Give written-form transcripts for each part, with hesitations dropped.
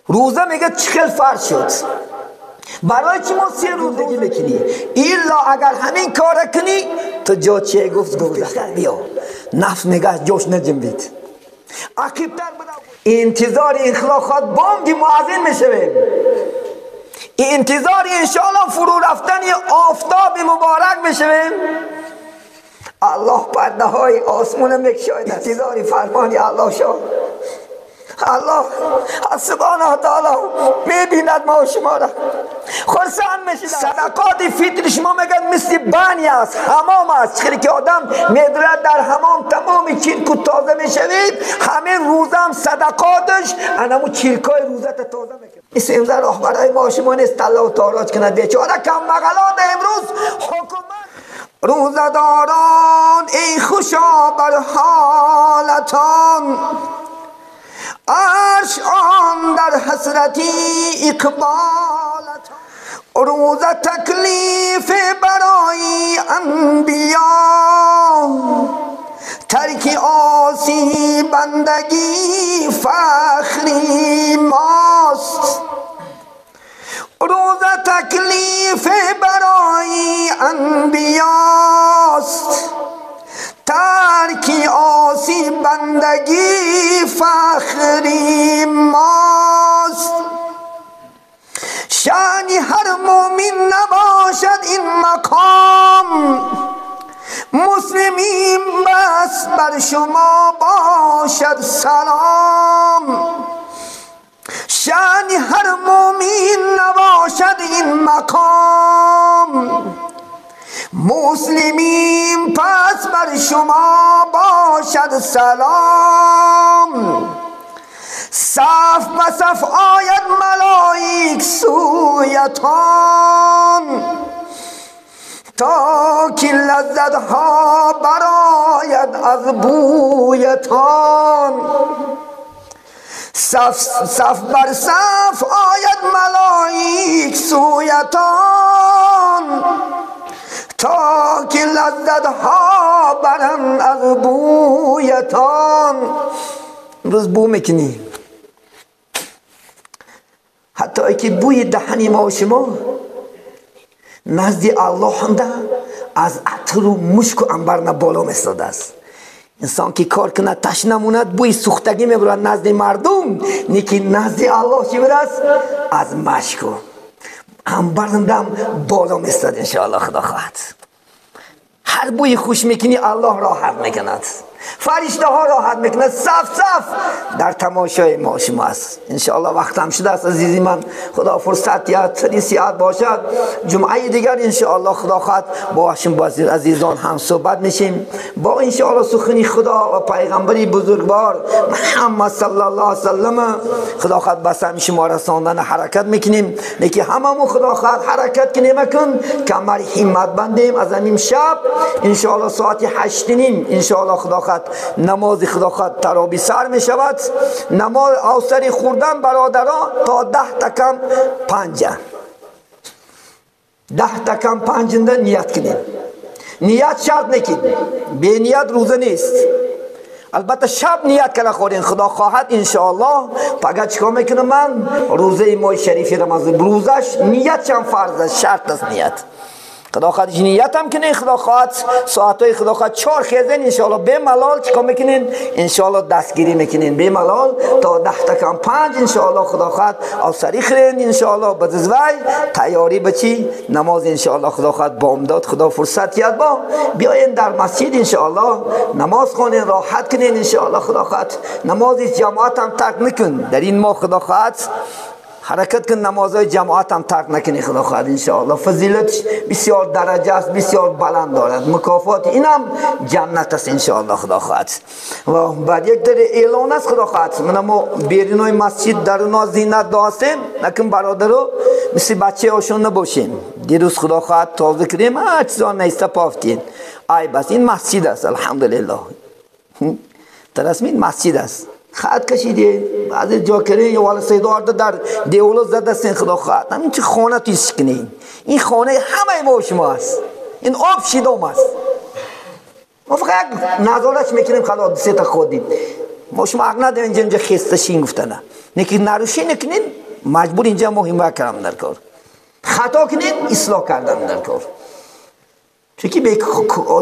روزه میگه چخل فرض شد. برای چی ما 3 روزگی میکنی؟ الا اگر همین کار کنی تو جا چه گفت گفت بیا. نفس میگه از جوش نجنبید. عقیبتر انتظار انخلاقات بانگ معظم میشویم. انتظار انشاءالله فرو رفتن آفتاب مبارک میشویم. الله پرده های آسمون میکشاید. انتظار فرمانی الله شد. الله سبحانه تعالی میبیند ما و شما را خرسند میشید. صدقات فطر شما میگن مثل بانی است، حمام است. چخیلی که آدم میدرد در حمام تمام چیرکو تازه میشوید، همه روزم صدقاتش انمو چیرکای روزت تازه میکنه. مثل امروز راهبرای ما و شما نیست طلا و تاراج کند. بیچاره کم بغلان امروز حکومت. روزه‌داران ای خوشا بر حالتان، عرش آن در حسرتی اقبالت. روز تکلیف برای انبیا، ترک آسی بندگی فخری ماست. روز تکلیف برای انبیاست، ترک آسی بندگی فخری ماست. شأن هر مؤمن نباشد این مقام، مسلمین بس بر شما باشد سلام. شأن هر مؤمن نباشد این مقام، مسلمین پس بر شما باشد سلام. صف به صف آید ملائک سویتان، تا که لذت ها براید از بویتان. صف صف بر صف آید ملائک سویتان، تا که لذت ها برند از بویتان. امروز بو میکنی، حتی که بوی دهنی ما و شما نزد الله هم ده از عطر و مشک و عنبر بالا میستاده است. انسان که کار کنه تشنه ماند بوی سوختگی میبرد نزد مردم، نیکی نزد الله چی است؟ از مشک و عنبر هم بالا میستاد. انشاءالله خدا خواهد هر بوی خوش میکنی الله راحت میکند، فرشته ها راحت میکند. صف صف در تماشای ما شما است. انشاءالله وقت هم شده است عزیزی من، خدا فرصت یا تری سیاد باشد. جمعه دیگر انشاءالله خدا خواهد با شما عزیزان هم صحبت میشیم، با انشاءالله سخنی خدا و پیغمبری بزرگوار محمد صلی الله علیه وسلم. خدا خواهد به سهم شما رساندن حرکت میکنیم، لیکن هممون خدا خواهد حرکت کنیم کن کمر همت بندیم. از همین شب انشاءالله ساعت 8:30 انشاءالله خدا خواهد نماز خدا خواهد تراویح سر می شود. نماز اوسری خوردن برادران تا 10 تا کم 5، 10 تا کم 5 نیت کنیم. نیت شرط نکنیم، بی نیت روزه نیست. البته شب نیت کنه خورین خدا خواهد انشاءالله. پگه چیکار میکنم من؟ روزه ماه شریف رمضان روزش نیت چند فرض است، شرط است نیت. خدا خواهد نیت هم کنین، خدا خواهد ساعتهای خدا خواهد 4 خیزین انشاءالله به ملال چیکار میکنین؟ انشاءالله دستگیری میکنین به ملال تا 10 تا کم 5 انشاءالله خدا خواهد اوسری خرین انشاءالله بزوی تیاری بچی نماز انشاءالله خدا خواهد بامداد خدا فرصت یاد با بیاین در مسجد انشاءالله نماز خوانین راحت کنین انشاءالله خدا خواهد. نماز جماعت هم ترک نکن در این ماه، خدا خواهد حرکت کن نمازهای جماعت هم ترک نکنی خدا خواهد انشاءالله. فضیلت بسیار درجه است، بسیار بلند دارد، مکافات اینم جنت است انشاءالله خدا خواهد. و بعد یک در اعلان است خدا خواهد من ما بیرونای مسجد در زینت داشتیم، نکن برادرو مثل بچه هاشون نباشیم. دیروز خدا خواهد تازه کردیم هر چیزا نیست پافتین. ای بس این مسجد است الحمدلله، ترسم این مسجد است. خط کشیدی بعضی جا کردین یا والا سیدار در دیولا زده سین خدا خواهد. همین چه خانه توی کنین، این خانه همه ما شما است، این آب شیدام است. ما فقط یک نظارت میکنیم خلاص سه تا خودیم. ما شما حق نداریم اینجا خسته شین گفتنه. نکی نروشی نکنین مجبور اینجا مهم کردم در کار. خطا کنین اصلاح کردن در کار. چون که به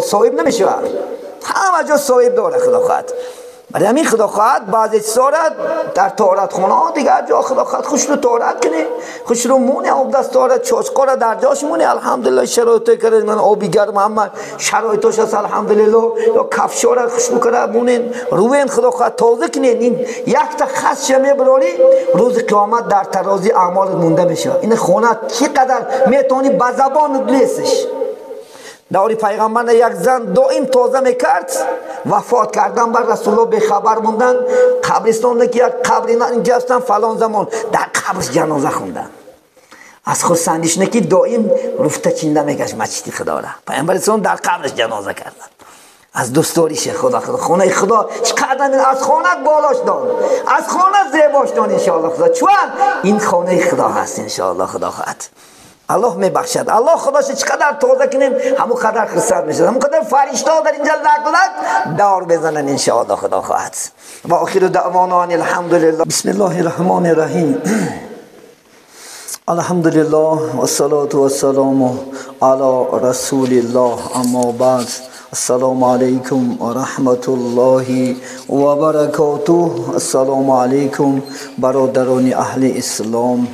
صاحب نمیشه. همه جا صاحب داره خدا خواهد. برای همین خدا خواهد بعضی چیزا را در طهارت خونه ها دیگر جا خدا خواهد خوش رو طهارت کنه، خوش رو مونه آب دست داره، چاشقا را در جاش مونه. الحمدلله شرایط کرده من آبی گرم همه شرایطش هست الحمدلله. یا کفشا را خوش رو کرده مونین روین خدا خواهد تازه کنین. این یک تا خس شه میبراری روز قیامت در ترازی اعمالت مونده میشه. این خونه چقدر میتونی به زبان لیسش. دوری پیغمبر یک زن دائم تازه میکرد، وفات کردن بر رسول الله به خبر موندن. قبرستان که یک قبر اینا اینجا هستن فلان زمان در قبرش جنازه خوندن. از خرسندیش نکی دائم رفته چینده میگشت مسجد خدا را. پیغمبر اسلام در قبرش جنازه کردن. از دوستداریش خدا خدا خونه خدا چقدر از خانه بالاش دان، از خانه زیباش دان ان شاء الله خدا. چون این خانه خدا هست ان شاء الله خدا خواهد. الله میبخشد. الله خداش چقدر تازه کنیم همون قدر خرسند میشه، همون قدر فرشته در اینجا لک لک دار بزنن ان شاء الله خدا خواهد. و آخر دعوانا ان الحمدلله. بسم الله الرحمن الرحیم. الحمدلله والصلاة والسلام علی رسول الله. اما بعد، السلام علیکم و رحمت الله و برکاته. السلام علیکم برادران اهل اسلام.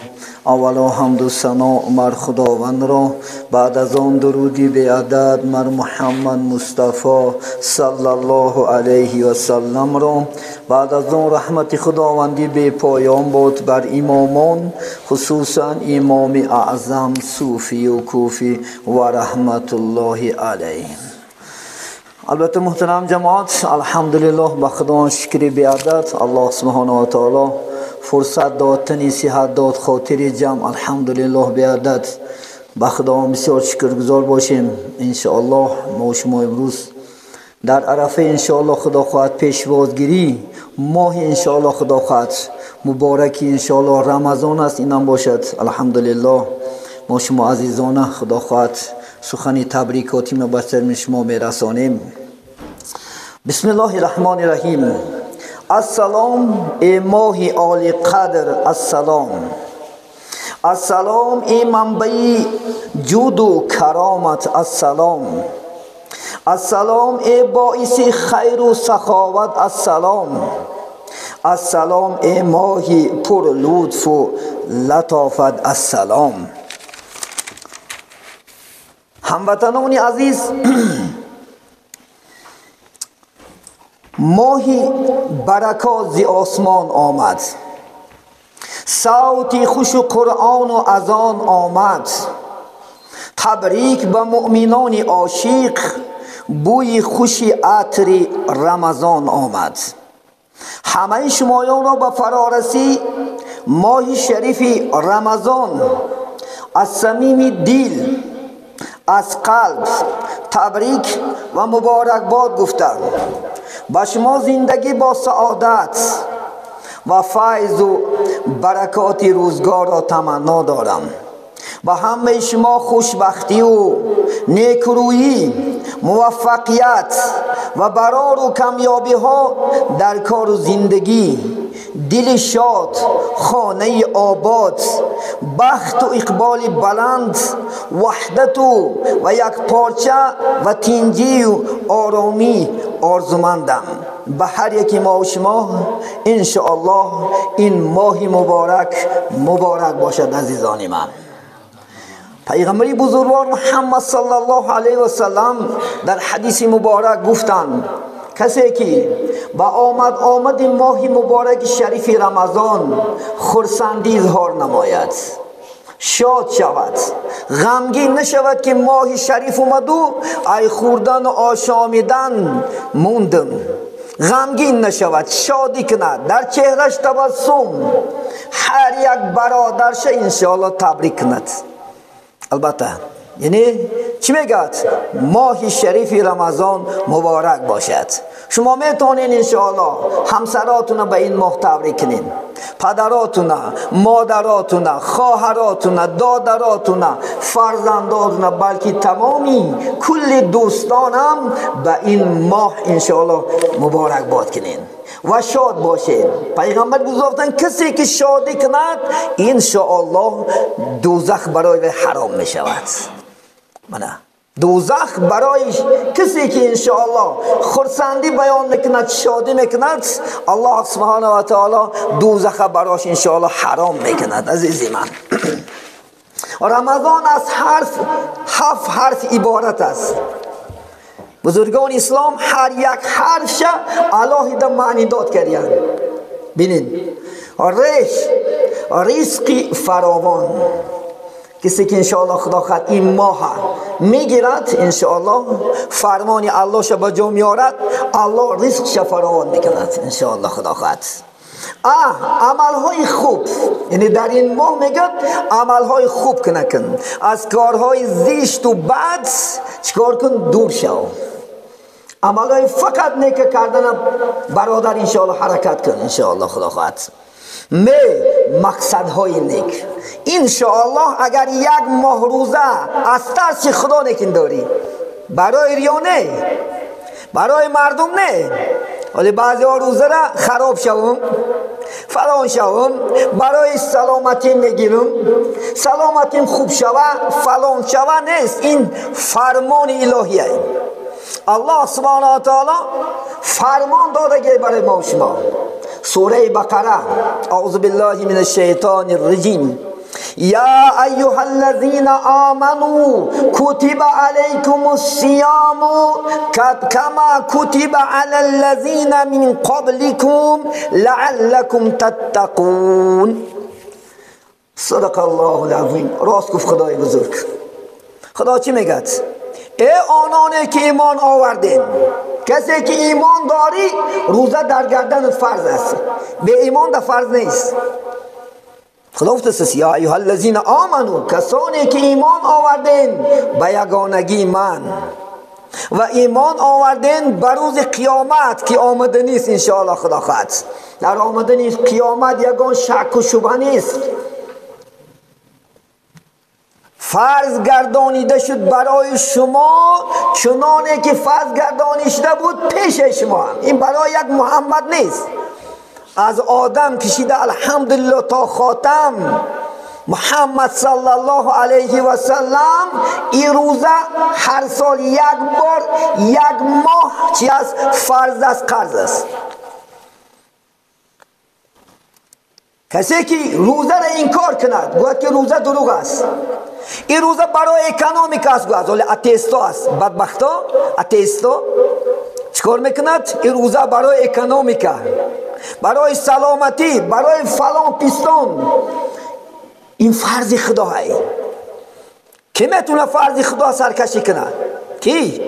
اولا حمد و ثنا مر خداوند را، بعد از آن درودی به عدد مر محمد مصطفی صلی الله علیه و سلم را، بعد از آن رحمت خداوندی به پایان باد بر امامان، خصوصا امام اعظم صوفی و کوفی و رحمت الله علیه. البته محترم جماعت، الحمدلله به خداوند شکر بی عدد. الله سبحانه و تعالی فرصت داد، تنی صحت داد، خاطر جمع الحمدلله بی عدد. به خداوند بسیار شکرگزار باشیم. انشاءالله ما شما امروز در عرفه انشاءالله خدا خواهد پیشوازگیری ماه انشاءالله خدا خواهد مبارکی انشاءالله رمضان است، اینم باشد. الحمدلله ما شما عزیزانه خدا خواهد سخنی تبریکاتی ما به سر شما میرسانیم. بسم الله الرحمن الرحیم. السلام ای ماه عالی قدر، السلام السلام ای منبع جود و کرامت، السلام السلام ای باعث خیر و سخاوت، السلام السلام ای ماه پر لطف و لطافت، السلام. هموطنان عزیز، ماهی برکات ز آسمان آمد، صوت خوش قرآن و اذان آمد. تبریک به مؤمنان عاشق، بوی خوش عطر رمضان آمد. همه شمایان را به فرارسی ماه شریف رمضان از صمیم دل، از قلب تبریک و مبارکباد گفتم. با شما زندگی با سعادت و فیض و برکات روزگار را تمنا دارم. با همه شما خوشبختی و نیکرویی، موفقیت و برار و کمیابی ها در کار و زندگی، دل شاد، خانه آباد، بخت و اقبال بلند، وحدت و یک پارچه و تنجی و آرامی آرزومندم. به هر یکی ما و شما انشاءالله این ماه مبارک مبارک باشد. عزیزان من، پیغمبر بزرگوار محمد صلی الله علیه و سلم در حدیث مبارک گفتند کسی که با آمد آمد ماه مبارک شریف رمضان خرسندی اظهار نماید، شاد شود، غمگین نشود که ماه شریف اومد و ای خوردن و آشامیدن موندم. غمگین نشود، شادی کند، در چهرش تبسم، هر یک برادرش انشاءالله تبریک کند. البته یعنی چی میگد؟ ماه شریف رمضان مبارک باشد. شما میتونین انشاءالله همسراتون به این ماه تبریک کنین، پدراتون، مادراتون، خواهراتون، دادراتون، فرزنداتون، بلکه تمامی کل دوستانم به این ماه انشاءالله مبارک باد کنین و شاد باشین. پیغمبر گفتن کسی که شادی کند انشاءالله دوزخ برای حرام می شود. منه دوزخ برای کسی که انشاءالله خرسندی بیان میکند، شادی میکند، الله سبحانه و تعالی دوزخ براش انشاءالله حرام میکند. عزیزی من، رمضان از حرف 7 حرف عبارت است. بزرگان اسلام هر یک حرفش علاهیده معنی داد کردن. بینین، رش رزق فراوان، کسی که انشاءالله خدا خواهد این ماه میگیرد، انشاءالله فرمان الله شه به جا میارد، الله رزقش فراوان میکند انشاءالله خدا خواهد. عملهای خوب، یعنی در این ماه میگه عملهای خوب کن، از کارهای زشت و بد چیکار کن؟ دور شو. عملهای فقط نیک کردن برادر انشاءالله حرکت کن انشاءالله خدا خواهد. می مقصدهای نیک انشاءالله اگر یک ماه روزه از ترس خدا نکن داری، برای ریا نه، برای مردم نه، ولی بعضی ها روزه را خراب شوم فلان شوم، برای سلامتی میگیرم، سلامتیم خوب شوه فلان شوه، نیست. این فرمان الهیه. الله سبحانه و تعالی فرمان داده برای ما و شما. سوره بقره، اعوذ بالله من الشیطان الرجیم، یا ایها الذین آمنوا کتب علیکم الصیام کما کتب علی الذین من قبلکم لعلکم تتقون. صدق الله العظیم. راست گفت خدای بزرگ. خدا چی میگه؟ ای آنانی که ایمان آوردین، کسی که ایمان داری روزه در گردن فرض است، به ایمان در فرض نیست. خدا گفته یا ایها الذین آمنو، کسانی که ایمان آوردین به یگانگی من و ایمان آوردین به روز قیامت که آمده نیست انشاءالله خدا خواهد. در آمدن قیامت یگان شک و شبهه نیست. فرض گردانیده شد برای شما چنانه که فرض گردانی شده بود پیش شما. این برای یک محمد نیست، از آدم کشیده الحمدلله تا خاتم محمد صلی الله علیه و سلم. این روزه هر سال یک بار یک ماه چی است؟ فرض است، قرض است. کسی که روزه را انکار کند گوید که روزه دروغ است، این روزه برای economic است، گوید ولی اتیستا است، بدبختا اتیستا چیکار میکند؟ این روزه برای economic، برای سلامتی، برای فلان پیستان. این فرض خدا هست. کی میتونه فرض خدا سرکشی کنه؟ کی؟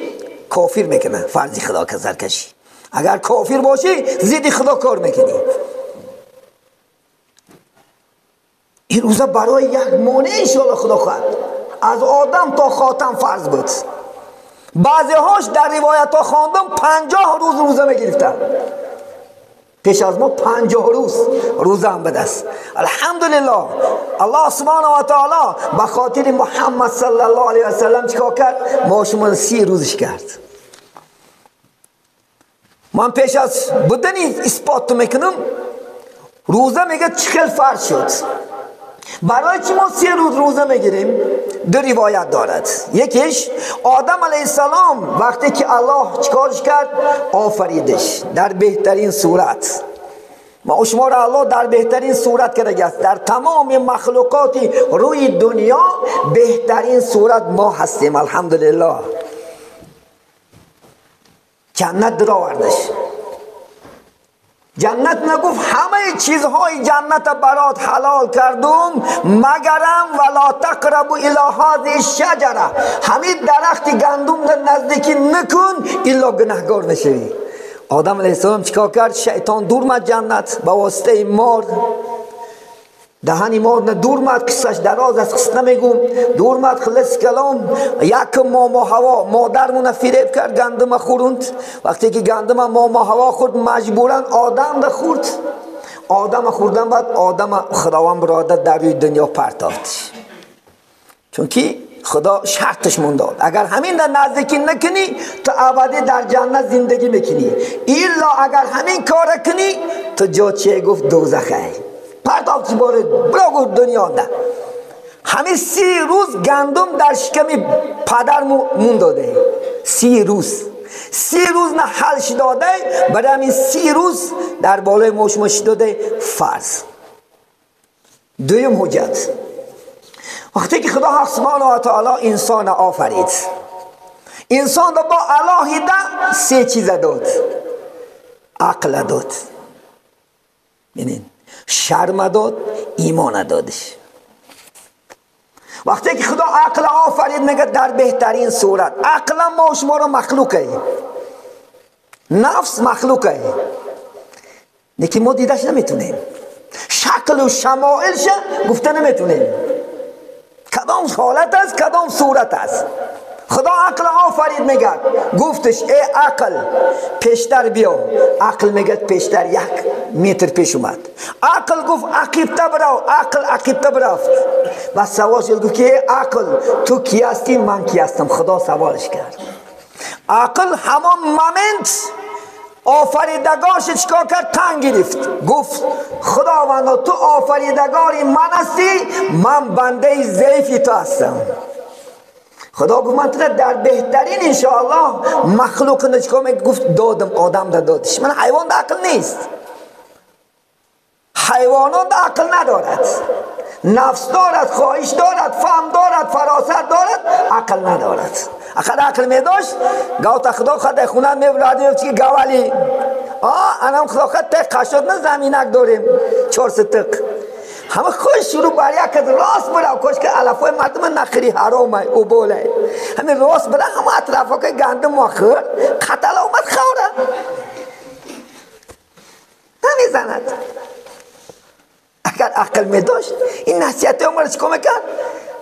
کافر میکنه فرض خدا که سرکشی. اگر کافر باشی ضد خدا کار میکنی. این روزه برای یک مانع انشاءالله خدا خواهد از آدم تا خاتم فرض بود. بعضی هاش در روایت ها خواندم 50 روز روزه میگرفتن. پیش از ما 50 روز روزه هم بده است. الحمدلله الله سبحانه و تعالی به خاطر محمد صلی الله علیه و سلم چیکار کرد؟ ما شما 30 روزش کرد. من پیش از بودن اثبات میکنم روزه میگه 40 فرض شد. برای چی ما 30 روز روزه میگیریم؟ دو روایت دارد. یکیش آدم علیه السلام وقتی که الله چیکارش کرد؟ آفریدش در بهترین صورت. ما شما را الله در بهترین صورت کرده است. در تمام مخلوقات روی دنیا بهترین صورت ما هستیم الحمدلله. جنت در آوردش. جنت نگفت همه چیزهای جنت برات حلال کردم مگرم ولا تقربوا الی هذه الشجره، همین درخت گندم در نزدیکی نکن الا گناهگار نشوی. آدم علیه السلام چیکار کرد؟ شیطان دور مد جنت با واسطه مار. دهانی ما دور مد قصهش دراز است، قصه نمیگم. دور مد خلص کلام. یک ماما هوا مادرمون فریب کرد، گندم خوروند. وقتی که گندم ماما هوا خورد، مجبورا آدم ده خورد. آدم خوردن بعد آدم خداوند برادر در روی دنیا پرتافت. چون که خدا شرطش مونداد، اگر همین در نزدیکی نکنی تو ابدی در جنت زندگی میکنی، الا اگر همین کار کنی تو جا چه گفت دوزخه. پرتافت باره برا گفت دنیا ده. همین 30 روز گندم در شکم پدر مون داده. 30 روز، 30 روز نه حلش داده. برای همین 30 روز در بالای مش داده فرض. دویم حجت، وقتی که خدا حق سبحانه و تعالی انسان آفرید، انسان با علاهیده 3 چیز داد. عقل داد، ببینین، شرم داد، ایمان دادش. وقتی که خدا عقل آفرید میگه در بهترین صورت. عقل ما شما را مخلوقه، نفس مخلوقه، لیکن ما دیدش نمیتونیم، شکل و شمائلش گفته نمیتونیم، کدام حالت است، کدام صورت است. خدا عقل آفرید میگه، گفتش ای عقل پیشتر بیا. عقل میگه پیشتر 1 متر پیش اومد. عقل گفت عقیبته برو. عقل عقیبته برفت. و سوال شد، گفت که ای عقل تو کی هستی، من کی هستم؟ خدا سوالش کرد. عقل همان moment آفریدگارش چیکار کرد؟ تنگ گرفت. گفت خداوندا تو آفریدگاری من هستی، من بنده ضعیفی تو هستم. خدا گفت من تو در بهترین انشاءالله مخلوق نچکام گفت دادم، آدم دادش. من حیوان در عقل نیست، حیوانات عقل ندارد، نفس دارد، خواهش دارد، فهم دارد، فراست دارد، عقل ندارد. اگر عقل می داشت گاو تا خدا خود خونه می برادیم که گاوالی انام خدا خود ته قشود نه زمینک داریم 4 ستق همه خوش شروع بر یک راست برا کوش که علفای مردم نخری حرامه او بوله همه راست برا همه اطرافا که گندم مخور قتل اومد خوره نمیزند. اگر عقل می داشت این نصیحت عمر چیکار میکرد؟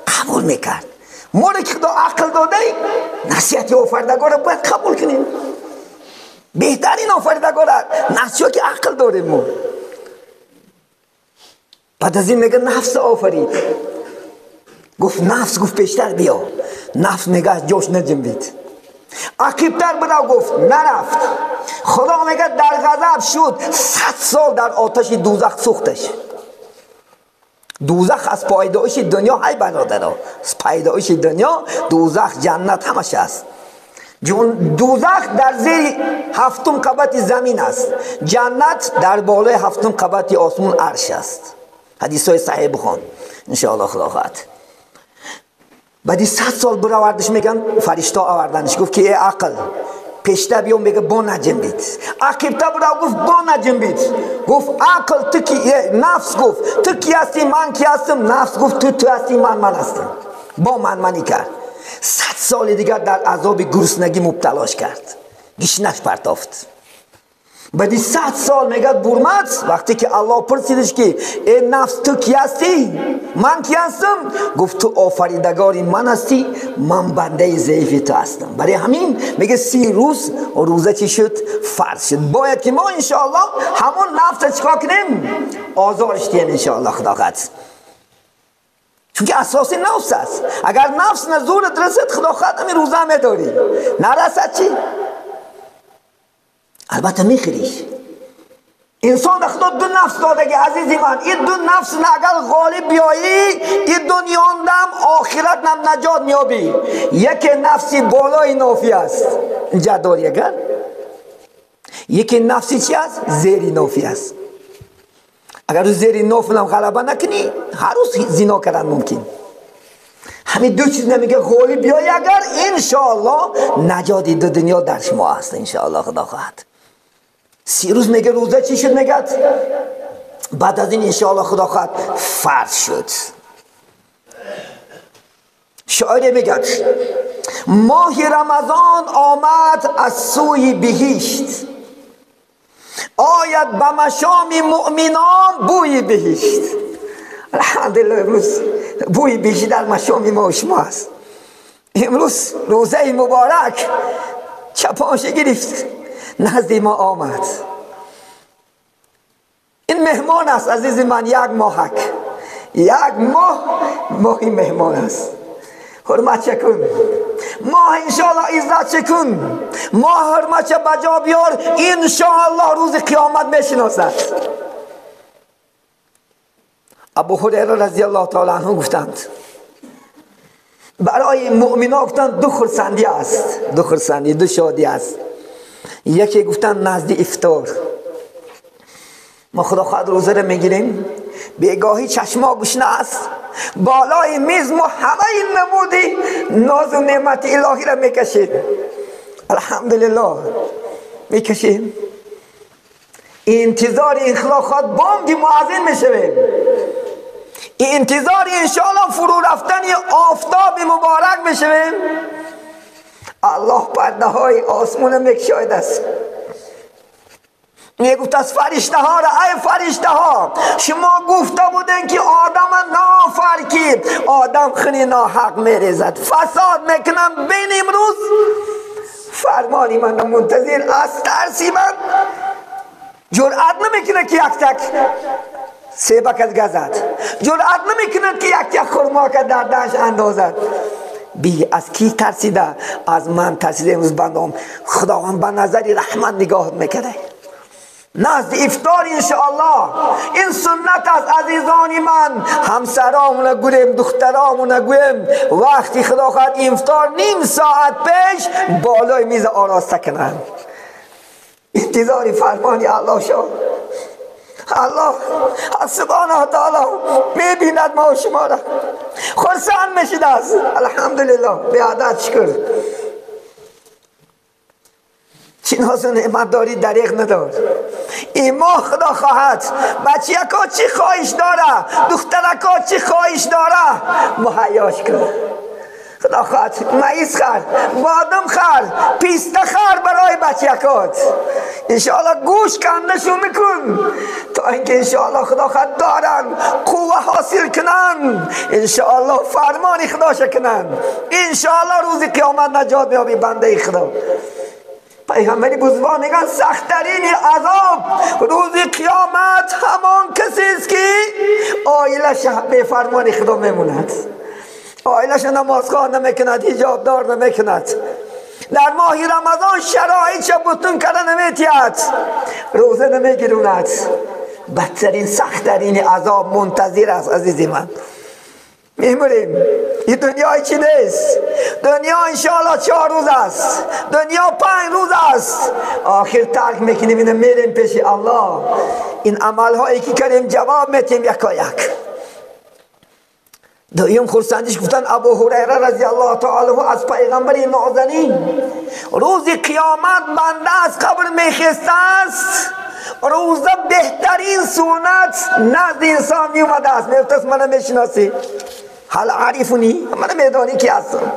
قبول میکرد. ما را که خدا عقل داده نصیحت آفریدگار را باید قبول کنیم. بهترین آفریدگار نصیحت که عقل داریم ما. بعد از این میگه نفس آفرید. گفت نفس، گفت پیشتر بیا. نفس میگه از جاش نجنبید. عقیبتر برو، گفت نرفت. خدا میگه در غضب شد، 100 سال در آتش دوزخ سوختش. دوزخ از پیدایش دنیا های برادرها، از پیدایش دنیا دوزخ جنت همش است. دوزخ در زیر 7 قبط زمین است، جنت در بالای 7 قبط آسمان عرش است. حدیث های صحیح بخوان انشاءالله خدا خواهد. بعدی 100 سال براوردش میگن فرشته آوردنش، گفت که ای عقل پیشتر بیام، میگه با نجنبید. عقیبتر برو، گفت با نجنبید. گفت عقل تو کی، نفس گفت تو کی هستی، من کی هستم؟ نفس گفت تو هستی، من هستم. با من منی کرد. 100 سال دیگر در عذاب گرسنگی مبتلاش کرد، گشنش پرتافت. بعدی 100 سال میگه برمد. وقتی که الله پرسیدش که ای نفس تو کی هستی، من کی هستم؟ گفت تو آفریدگاری من هستی، من بنده ضعیف تو هستم. برای همین میگه 30 روز روزه چی شد؟ فرض شد. باید که ما انشاءالله همون نفس چیکار کنیم؟ آزارش دیم انشاءالله خدا قد. چون که اساسی نفس است. اگر نفس نزورت رسد خدا خد همین روزه میداری، نرسد چی؟ البته میخریش. انسان خدا دو نفس داده که عزیزی من، این دو نفس نه اگر غالب بیایی این دنیا نم آخرت نم نجات میابی. یک نفسی بالای نافی است اینجا داری، اگر یکی نفسی چی است؟ زیر نافی است. اگر زیر ناف نم غلبه نکنی هر روز زنا کردن ممکن. همین دو چیز نمیگه غالب بیایی اگر انشاءالله نجات دو دنیا در شما است انشاءالله خدا خواهد. 30 روز میگه روزه چی شد؟ میگه بعد از این انشاءالله خدا خواهد فرض شد. شاعر میگه ماه رمضان آمد از سوی بهشت، آید به مشام مؤمنان بوی بهشت. الحمدلله امروز بوی بیشی در مشام ما و شما است. امروز روزه مبارک چپانش گرفت نزد ما آمد. این مهمان است عزیز من، یک ماهک، یک ماه ماهی مهمان است. حرمت چکن ماه انشاءالله، عزت چکن ماه، حرمت چه بجا بیار انشاءالله روز قیامت میشناسد. ابو هریره رضی الله تعالی عنه گفتند برای مؤمنا گفتند دو خرسندی است، دو خرسندی، دو شادی است. یکی گفتند نزد افطار ما خدا خواهد روزه را میگیریم، بیگاهی چشما گشنه است، بالای میز ما همه این نمودی ناز و نعمت الهی را میکشیم، الحمدلله میکشیم. انتظار این خدا خواهد بانگ مؤذن میشویم، انتظار انشاءالله فرو رفتن آفتاب مبارک میشویم. الله پرده های آسمون میکشاید است، میگفت از فرشته ها را، ای فرشته ها شما گفته بودین که آدم نافرکی، آدم خیلی ناحق میریزد، فساد میکنم، بین امروز فرمانی من منتظر از ترسی من جرأت نمیکنه که یک تک سیبکت گزد، جرأت نمیکنه که یک تک خرما که در دهش اندازد. بی از کی ترسیده؟ از من ترسیده. امروز بندام خداوند به نظر رحمت نگاه میکنه. نزد افطار انشاءالله این سنت از عزیزان من، همسرامون گویم، دخترامون گویم وقتی خدا خواهد افطار نیم ساعت پیش بالای میز آراسته کنند. انتظار فرمانی الله شد. الله سبحانه تعالی میبیند ما و شما را، خرسند میشید است. الحمدلله به عدد شکر. چی ناز و نعمت داری دریغ ندار. این ماه خدا خواهد بچیکا چی خواهش داره، دخترکا چی خواهش داره مهیاش کن. خدا خواهد معیز خر، بادم خر، پیسته خر برای بچیکات انشاءالله. گوش کندشو میکن تا اینکه انشاءالله خدا خواهد دارن قوه حاصل کنن، انشاءالله فرمان خدا شکنن، انشاءالله روز قیامت نجات میابی بنده خدا. پیغمبری بزرگوار میگن سخت‌ترین عذاب روز قیامت همان کسی است که عائلش به فرمان خدا میموند، عائلش نمازخوان نمیکند، حجاب دار نمیکند، در ماه رمضان شرایطش بتون کرده نمیتید، روزه نمیگیروند. بدترین سخت‌ترین عذاب منتظر است عزیزی من. میموریم. این دنیا چی نیست. دنیا انشاءالله 4 روز است، دنیا 5 روز است، آخر ترک میکنیم، اینو میریم پیش الله. این عمل هایی که کردیم جواب میتیم یکا یک. دویم خرسندیش گفتن ابو هریره رضی الله تعالی عنه از پیغمبر نازنین روز قیامت بنده از قبر میخسته است، روزه بهترین سنت نزد انسان میومده است. میگفت منو میشناسی؟ حال عارفونی؟ من میدانی کی هستم؟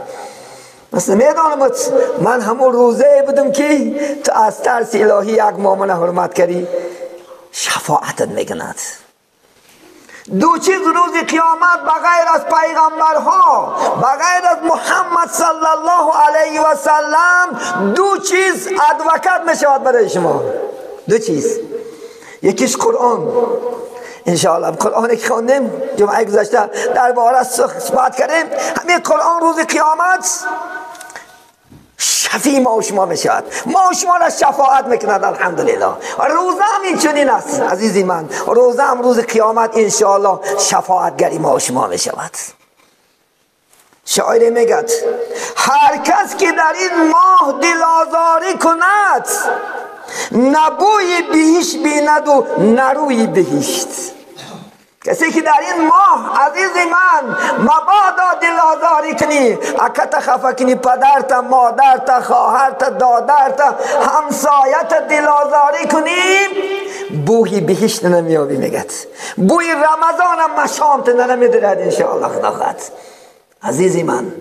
مثلا میدانمت، من همون روزه بودم که تو از ترس الهی یک ماه من حرمت کردی، شفاعتت میکند. دو چیز روز قیامت بغیر از پیغمبرها، بغیر از محمد صلی الله علیه و سلم، دو چیز ادوکت میشود برای شما. دو چیز، یکیش قرآن. انشاءالله قرآن که خواندیم جمعه گذشته درباره صحبت کردیم، همین قرآن روز قیامت شفیع ما و شما میشود، ما و شما را شفاعت میکند. الحمدلله. روزه هم این چنین است عزیزی من، روزه هم روز قیامت انشاءالله شفاعتگری ما و شما میشود. شاعر میگد هر کس که در این ماه دل آزاری کند، نبوی بهشت بیند و نروی بهشت. کسی که در این ماه عزیز من مبادا دل آزاری کنی، اکت خفه کنی، پدرت، مادرت، خواهرت، دادرت، همسایت دل آزاری کنی، بوی بهشت نمیابی. میگد بوی رمضان هم مشامت نمیدرد انشاءالله خدا خواهد. عزیز من،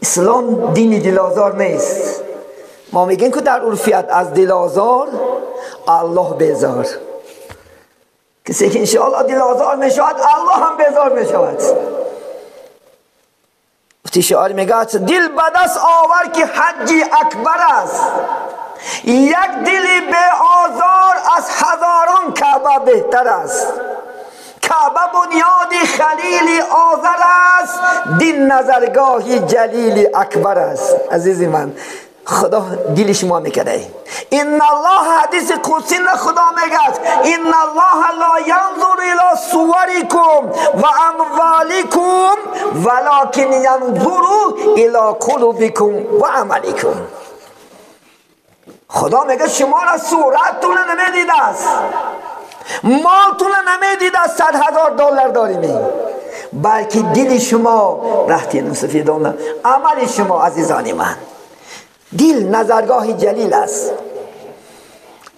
اسلام دین دل آزار نیست. ما میگیم که در عرفیت از دل آزار الله بیزار. کسی که انشاءالله دل آزار میشود الله هم بیزار میشود. وقتی شعار میگه دل به دست آور که حج اکبر است، یک دل به آزار از هزاران کعبه بهتر است. کعبه بنیاد خلیل آذر است، دین نظرگاه جلیل اکبر است. عزیز من، خدا دل شما میکده. ان الله، حدیث قدسی خدا میگه ان الله لا ینظر الی صورکم و اموالکم ولکن ینظر الی قلوبکم و عملکم. خدا میگه شما را صورتتون نمیدیده است، مالتون نمیدیده است، 100,000 دلار داریم، بلکه دل شما رهتین سفیدان عمل شما. عزیزان من، دل نظرگاه جلیل است.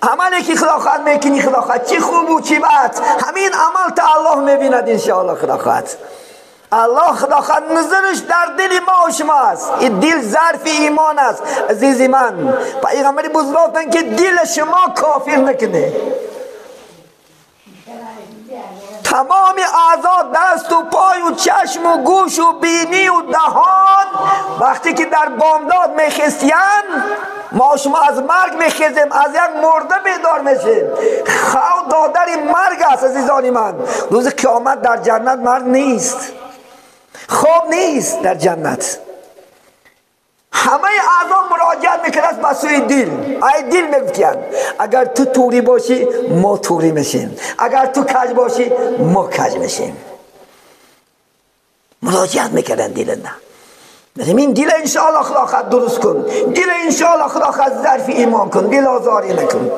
عملی که خدا خواهد میکنی، خدا خواهد چی خوب و چی بد، همین عمل تا الله میبیند انشاءالله. خدا خواهد الله خدا خواهد نظرش در دل ما و شما است. این دل ظرف ایمان است. عزیز من، پیغمبر بزرگ گفتن که دل شما کافر نکنه. تمام اعضا، دست و پای و چشم و گوش و بینی و دهان، وقتی که در بامداد میخستین، ما شما از مرگ میخیزیم، از یک مرده بیدار میشیم. خواب دادر مرگ است عزیزان من. روز قیامت در جنت مرگ نیست، خواب نیست در جنت. همه اعضا مراجعت میکرد به سوی دل. ای دل میگفتن اگر تو توری باشی ما توری میشیم، اگر تو کج باشی ما کج میشیم. مراجعت میکردن دل. نه این دل انشاءالله خدا خود درست کن، دل انشاءالله خدا خود ظرف ایمان کن، دل آزاری نکن.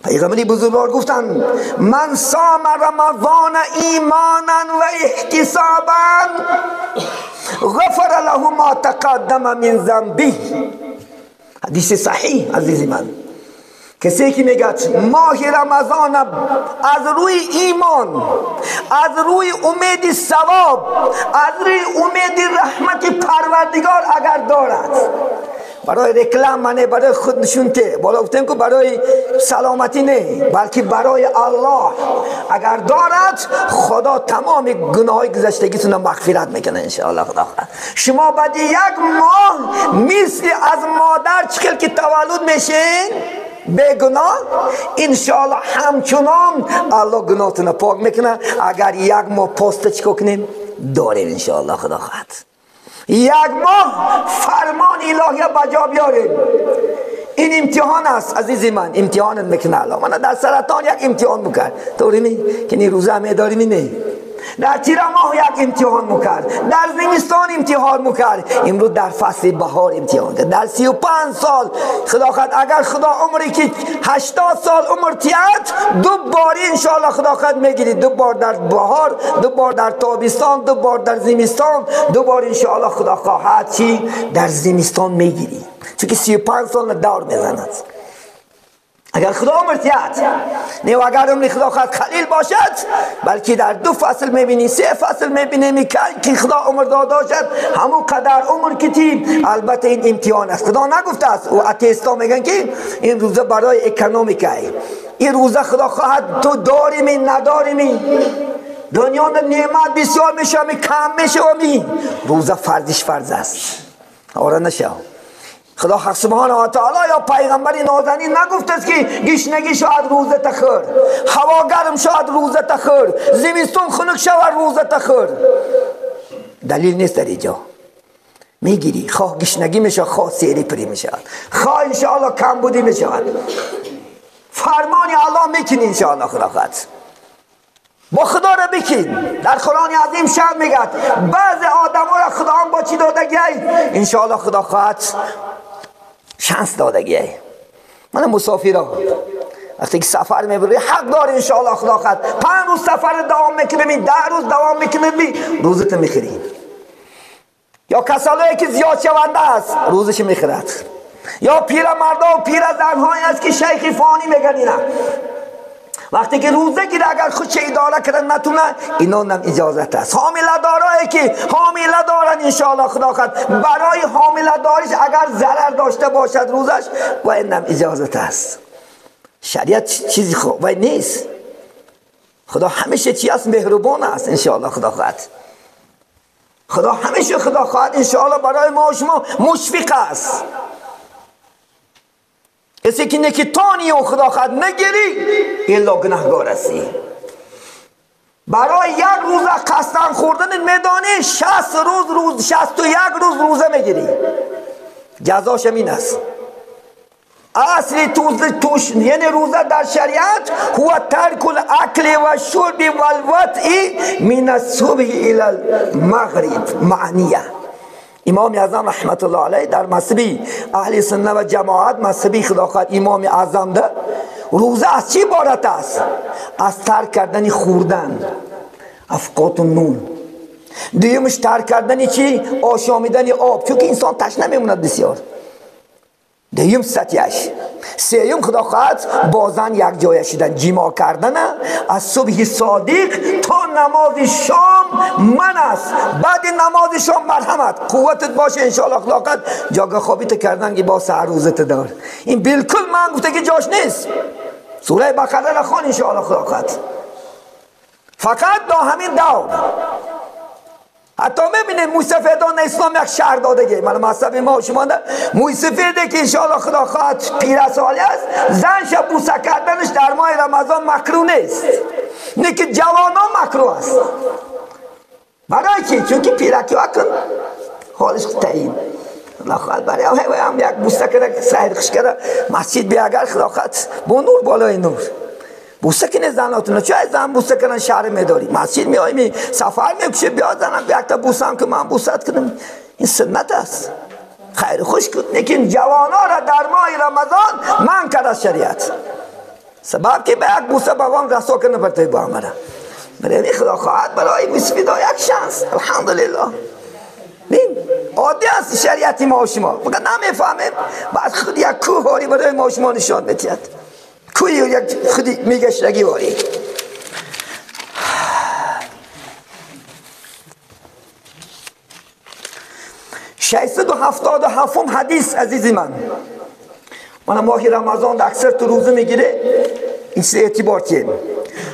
پیغمبر بزرگوار گفتن من صام رمضان ایمانا و احتسابا غفر له ما تقدم من ذنبه. حدیث صحیح عزیز من. کسی که میگه ماه رمضان از روی ایمان، از روی امید ثواب، از روی امید رحمت پروردگار اگر دارد، برای رکلام نه، برای خود نشونته بالا گفتیم که برای سلامتی نه، بلکه برای الله اگر دارد، خدا تمام گناه‌های گذشتگیتون مغفرت میکنه انشاءالله. خدا شما بعد یک ماه مثل از مادر چخل که تولد میشین به گناه، انشاءالله همچنان الله گناهتون پاک میکنه. اگر یک ماه پست چیکار کنیم داریم انشاءالله. خدا خواهد یک ماه فرمان الهی بجا بیاریم. این امتحان است عزیزی من، امتحان میکنه الله. من در سرطان یک امتحان میکرد، طوری نی که این روزه همه داریم نه. در تیر ماه یک امتحان میکرد، در زمستان امتحان میکرد، امروز در فصل بهار امتحان کرد. در 35 سال خدا خواهد اگر خدا عمری که 80 سال عمر تیاد، دو بار انشاءالله خدا خواهد میگیری، دو بار در بهار، دو بار در تابستان، دو بار در زمستان، دو بار انشاءالله خدا خواهد چی در زمستان میگیری، چون که 35 سال دور میزند. اگر خدا عمر تیاد نه، و اگر عمر خدا خواهد خلیل باشد، بلکه در دو فصل میبینی، سه فصل میبینی که خدا عمر داده باشد، همون قدر عمر کتیم. البته این امتحان است، خدا نگفته است. و اتیستا میگن که این روزه برای اکونومیکه، این روزه خدا خواهد تو داریم نداریم، دنیا نعمت بسیار میشه کم میشه، و می روزه فرضش فرض است. آره نشه خدا حق سبحانه و تعالی یا پیغمبر نازنین نگفت است که گشنگی شاید روزه تخور، هوا گرم شاید روزه تخور، زمستون خنک شود روزه تخور. دلیل نیست در اینجا. میگیری خواه گشنگی میشه، خواه سیری پری میشه، خواه انشاءالله کم بودی میشه. فرمان الله میکنی انشاءالله. خدا خواهد با خدا را بکین. در قرآن عظیم شان میگه بعض آدم ها را خدا هم با چی دادگی؟ انشاءالله خدا خواهد شانس دادگی. من مسافرا وقتی که سفر میبری حق داری انشاءالله خدا خواهد 5 روز سفر دوام میکنی، 10 روز دوام میکنی، روزت میخری. یا کسایی که زیاد شونده است روزش میخرد، یا پیرمردا و پیرزنهایی است که شیخ فانی میگن اینا وقتی که روزه گیره اگر خودش اداره کردن نتونه، اینا هم اجازت است. حامله دارایی که حامله دارن انشاءالله خدا خواهد برای حامله داریش اگر ضرر داشته باشد روزش، و اینم اجازت است. شریعت چیزی وای نیست. خدا همیشه چی است؟ مهربان است انشاءالله. خدا خواهد، خدا همیشه خدا خواهد انشاءالله برای ما و شما مشفق است. کسی که نکتانی و خدا خواهد نگیری الا گناهگار هستی. برای یک روز قسم خوردن میدانی 60 روز 61 روز روزه میگیری. جزاش این است. اصلی توش یعنی روزه در شریعت هو ترک الاکل و شرب و الوطء من الصبح الى المغرب معنیه. امام اعظم رحمت الله علیه در مذهبی اهل سنت و جماعت، مذهبی خدا خواهد امام اعظم ده، روزه از چی عبارت است؟ از ترک کردن خوردن، افقات نون. دویمش ترک کردن چی؟ آشامیدن آب، چون که انسان تشنه میموند بسیار. دویم ستیش. سیوم خدا خواهد با زن یک جای شدن، جیما کردن از صبح صادق تا نماز شام من است. بعد نماز شام مرحمت قوتت باشه انشاءالله. خدا خواهد جاگه خوابیت کردن که با سر روزت دار. این بالکل من گفته که جاش نیست. سوره بقره را خوان انشاءالله. خدا خواهد فقط دا همین دور. حتی میبینید موسفیدان اسلام یک شهر دادگی، من مذهب ما و شما ده موسفیده که انشاءالله خدا خواهد پیرسالی است، زنش بوسه کردنش در ماه رمضان مکروه نیست، نه که جوانان مکروه است. برای چی؟ چون که پیرکی ها کن حالش تعیین خدا خواهد برای هم یک بوسه کرده سیر خوش کرده مسجد بیا اگر خدا خواهد با نور بالای نور بوسه کنه زناتونه. چه زن بوسه کنن شهر میداری مسجد میایی سفر میکشه بیا زنم یک تا بوسه هم که من بوسه کنم، این سنت است. خیر خوش کن. لیکن جوانا را در ماه رمضان من کرد از شریعت، سبب که به یک بوسه بابام رسا کنه برتای با همه برای خدا خواهد برای مسفیدا یک شانس. الحمدلله بین عادی است شریعتی ما و شما، فقط نمیفهمیم. بعد خود یک کوه هاری برای ما و شما نشان میدهد، کوی یک خودی میگشتگی واری. ششصد و هفتاد و هفتم حدیث عزیزی من، من ماه رمضان اکثر تو روزه میگیره، این چیز اعتبار تیم،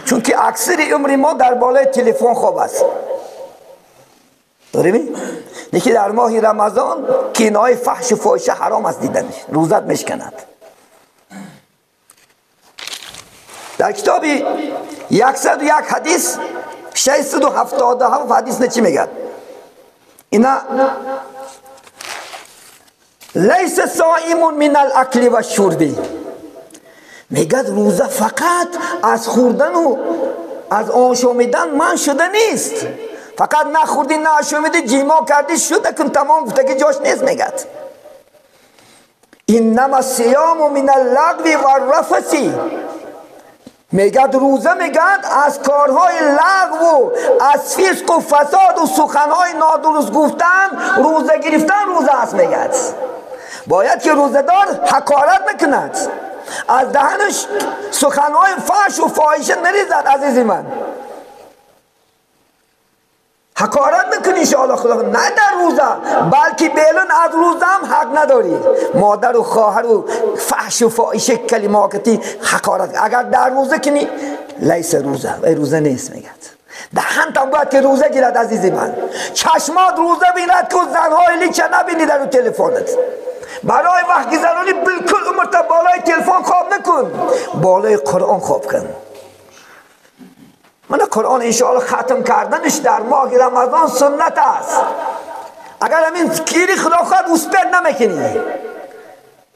چون که اکثر عمر ما در بالای تلفن خواب است. داریم؟ یکی در ماه رمضان کینای فحش و فاحشه حرام است دیدنش، روزت میشکند. در کتاب 101 حدیث 677 حدیث چی میگه؟ اینا لیس صائم من الاکل و الشرب، میگه روزه فقط از خوردن و از آشامیدن من شده نیست. فقط نخوردی نآشامیدی جیما کردی شده کن تمام، گفته که جاش نیست. میگه انما الصیام من اللغو و الرفث، میگه روزه میگن از کارهای لغو و از فسق و فساد و سخنهای نادرست گفتن روزه گرفتن روزه است. میگه باید که روزه دار حقارت نکند، از دهنش سخنهای فحش و فاحشه نریزد. عزیزی من حقارت نکنی انشاءالله خدا، نه در روزه بلکه بیرون از روزه هم حق نداری. مادر و خواهر و فحش و فاحشه کلماتی حقارت اگر در روزه کنی لیس روزه، ای روزه نیست. میگه دهنت هم باید که روزه گیرد عزیزی من، چشمات روزه بیند که زنهای لیچه نبینی در تلفنت. برای وقت گذرانی بالکل عمرت بالای تلفن خواب نکن، بالای قرآن خواب کن. من قرآن انشاءالله ختم کردنش در ماه رمضان سنت است. اگر همین کیری خدا خواهد اوسپر نمیکنی،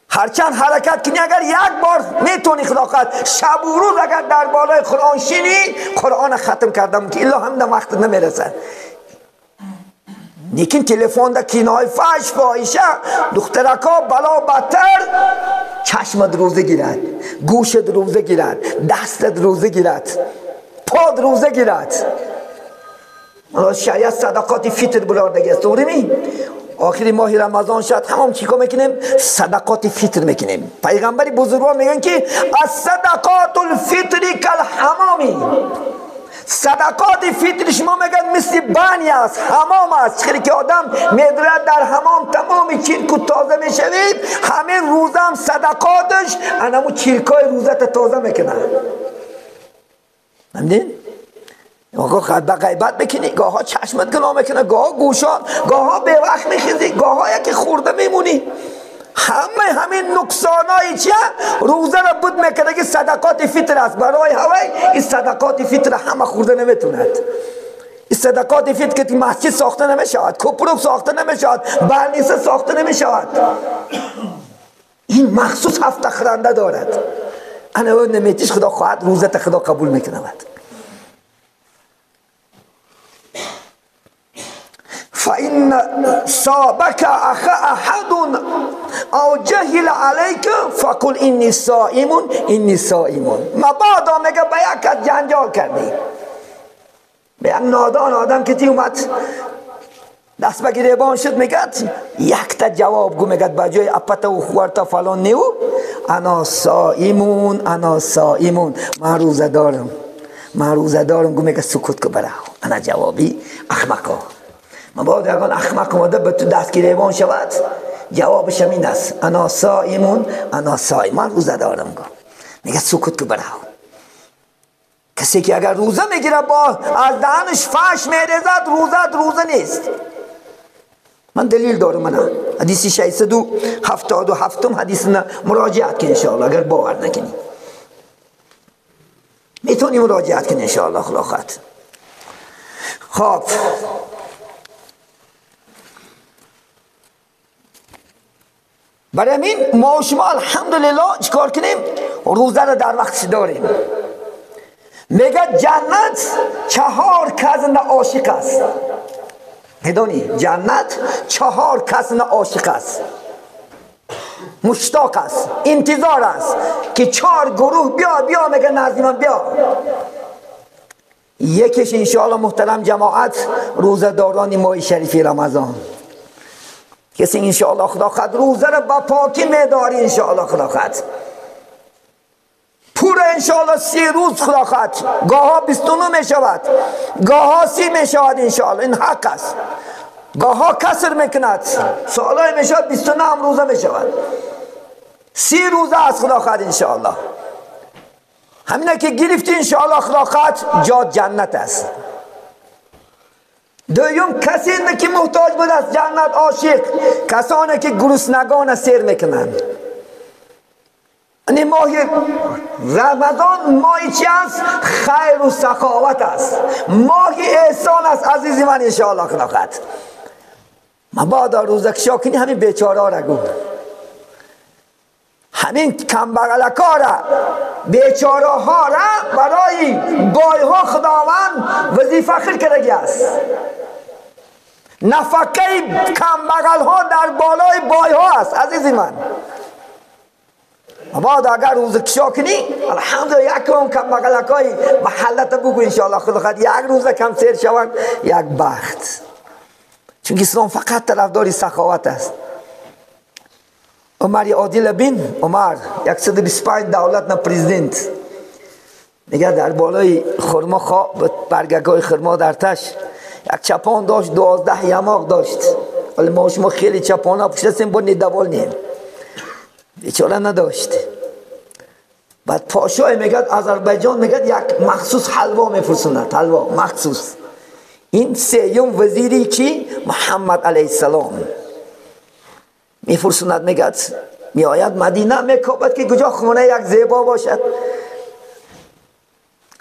هرچند حرکت کنی اگر یک بار میتونی خدا خواهد شب و روز اگر در بالای قرآن شینی قرآن ختم کردم که الا هم در وقت نمیرسد. لیکن تلفن در کینای فحش فاحشه دخترکا بلا بدتر، چشمت روزه گیرد، گوشت روزه گیرد، دستت روزه گیرد، پاد روزه گیرد. شریعت صدقات فطر برآورده است. درست آخری ماه رمضان شد تمام چیکار میکنیم؟ صدقات فطر میکنیم. پیغمبر بزرگوار میگن که الصدقات الفطر کالحمام، صدقات فطر شما میگن مثل بانی است، حمام است. چخیلی که آدم میدرد در حمام تمام چیرکو تازه میشوید، همه روزه هم صدقاتش انمو چیرکای روزه تازه میکنه. فهمیدین؟ آقا به غیبت میکنی، گاها چشمت گناه میکنه، گاها گوشان، گاها به وقت میخیزی، گاها یکی خورده میمونی. همه همین نقصانای چیه؟ روزه را بود میکنه که صدقات فطر است. برای هوای این صدقات فطر همه خورده نمیتوند. این صدقات فطر که مسجد ساخته نمیشود، کپروک ساخته نمیشود، برنیسه ساخته نمیشود. این مخصوص هفته خورنده دارد. انا نمیتیش خدا خواهد روزه تا خدا قبول میکند. فإن صابك أحد أو جهل عليك فقل إني صائم إني صائم. مبادا میگه به یک کس جنجال کردی، به یک نادان آدم که تی اومد دست به گریبان شد، میگه یک تا جواب گو، میگه به جای اپتا و خوارتا فلان نیو، انا صائمون انا صائمون، من روزه دارم، من روزه دارم. گو میگه سکوت که برا انا جوابی احمقا. مبادا اگر احمق اومده به تو دست گریبان شود، جوابش این است انا صائمون انا صائم، من روزه دارم. میگه سکوت که برا. کسی که اگر روزه میگیره با از دهنش فحش میریزد، روزه روزه نیست. من دلیل دارم، من حدیث 677 حدیث مراجعت کن انشاءالله. اگر باور نکنی میتونی مراجعت کن انشاءالله. خلاص خب برای همین ما و شما الحمدلله چیکار کنیم؟ روزه را در وقتش داریم. میگه جنت 4 کس عاشق است. میدونی جنت 4 کس عاشق است، مشتاق است، انتظار است که 4 گروه بیا بیا، میگه نزد من بیا. یکیش انشاءالله محترم جماعت روزه داران ماه شریف رمضان. کسی انشاءالله خدا خد روزه را با پاکی میداری، انشاءالله خدا خد پور انشاءالله 30 روز خدا خد، گاها 29 میشود، گاها 30 میشود انشاءالله، این حق است. گاها کسر میکند، سالای میشود 29 هم روزه میشود، 30 روزه است خدا خد انشاءالله. همینه که گرفتی انشاءالله خدا خد جا جنت است. دویم کسی که محتاج بود از جنت عاشق، کسانی که گرسنگان سیر میکنند. یعنی ماه رمضان ماه چی است؟ خیر و سخاوت است، ماه احسان است عزیز من انشاءالله خدا خد. مبادا روزه کشا کنی همین بیچاره را گو، همین کمبغلکا را، بیچاره ها را برای بای ها خداوند وظیفه خیر کردگی است. نفقه کمبغل ها در بالای بای ها است عزیز من. مبادا اگر روزه کشا کنی الحمدلله یک کم کمبغلک های محلت بگو انشاءالله خدا خد یک روزه کم سیر شوند یک بخت. چون اسلام فقط طرفدار سخاوت است. عمر عادل بین عمر 125 دولت نه پرزیدنت، میگه در بالای خرما خواب برگگای خرما در تش یک چپان داشت، 12 یماق داشت. ولی ما شما خیلی چپان ها پشتستیم با ندوال نیم، بیچاره نداشت. بعد پاشای میگه آذربایجان میگه یک مخصوص حلوا میفرسوند، حلوا مخصوص. این سیوم وزیری کی محمد علیه السلام میفرسوند، میگه میآید مدینه میکوبد که کجا خونه یک زیبا باشد.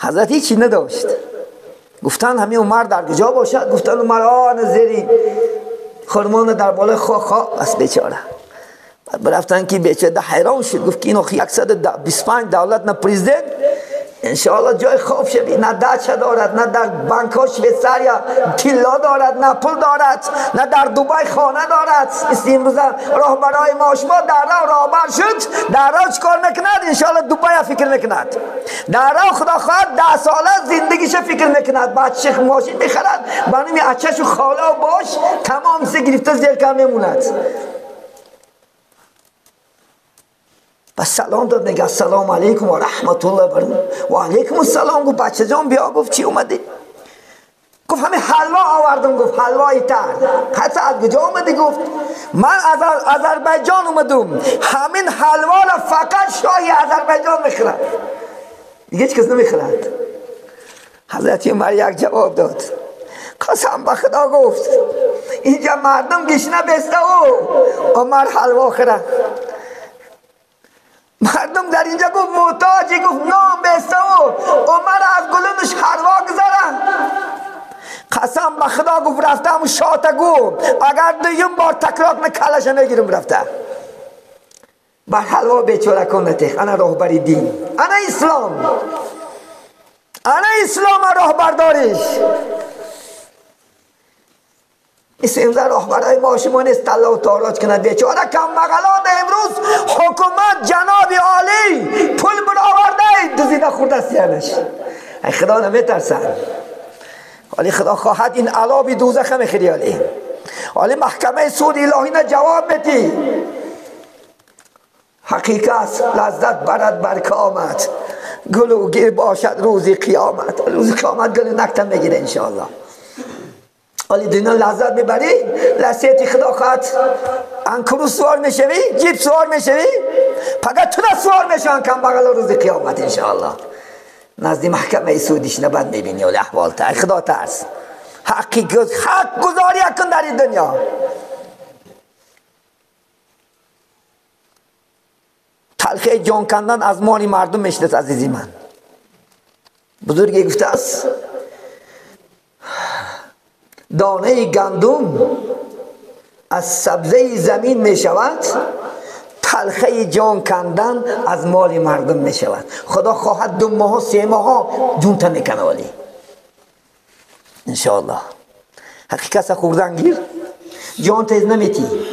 حضرت هیچی نداشت. گفتن همین عمر در کجا باشد؟ گفتن عمر آن زیری خرمان در بالای خوا بس بیچاره. بعد برفتن که بیچاره حیران شد، گفت که اینو 125 دولت نه پرزیدنت انشاءالله جای خواب شوی، نه دچه دارد، نه در بانک ها شویتساریا طلا دارد، نه پول دارد، نه در دوبای خانه دارد. امروز راهبرای ما شما در راه راهبر شد، در راه چیکار میکند؟ انشاءالله دوبای فکر میکند، در راه خدا خواهد 10 ساله زندگیش فکر میکند، بچه ماشین میخرد برای اچش و خاله و باش تمام سه گرفته زیر کم میموند. و سلام داد، میگه السلام علیکم و رحمت الله و علیکم السلام. گفت بچه جان بیا. گفت چی اومدی؟ گفت همین حلوا آوردم. گفت حلوای تر. حتی از کجا اومدی؟ گفت من از آذربایجان اومدم، همین حلوا را فقط شاهی آذربایجان میخورد، دیگه هیچ کس نمیخورد. حضرت عمر یک جواب داد، قسم به خدا گفت اینجا مردم گشنه بسته و عمر حلوا خورد. مردم در اینجا گفت محتاجی، گفت نام بسته و عمر از گلونش حلوا گذاره. قسم به خدا گفت رفتم و شاته گفت اگر دویم بار تکرار کنه کلش میگیرم. رفته بر حلوا بیچاره کنه. انا راهبری دین، انا اسلام، انا اسلام راهبرداریش. این راهبرای ما شما نیست طلا و تاراج کنند. بیچاره کم بغلان امروز حکومت جناب عالی پول برآورده دزدیده خورده است. یعنیش ای خدا نمیترسن. ولی خدا خواهد این عذاب دوزخ میخوری. علی ولی محکمه سود الهی نه جواب میدی. حقیقت لذت برد بر کامت، گلوگیر باشد روزی قیامت. روزی قیامت گلو نکتم میگیره انشاءالله. ولی دنیا لذت میبری، لذتی خدا خواهد انکرو سوار میشوی، جیب سوار میشوی، فقط تو سوار میشن کم بغل روز قیامت انشاءالله. نزد محکمه سودیش نباید میبینی. ولی احوال تا خدا ترس، حق گذاری کن در این دنیا. تلخی جان کندن از مال مردم میشنست عزیزی من. بزرگی گفته است دانه گندم از سبزه زمین می شود، تلخه جان کندن از مال مردم می شود. خدا خواهد 2 ماه 3 ماه جون تا میکنه. ولی انشاءالله حقیقت خوردن گیر، جان تیز نمیتی.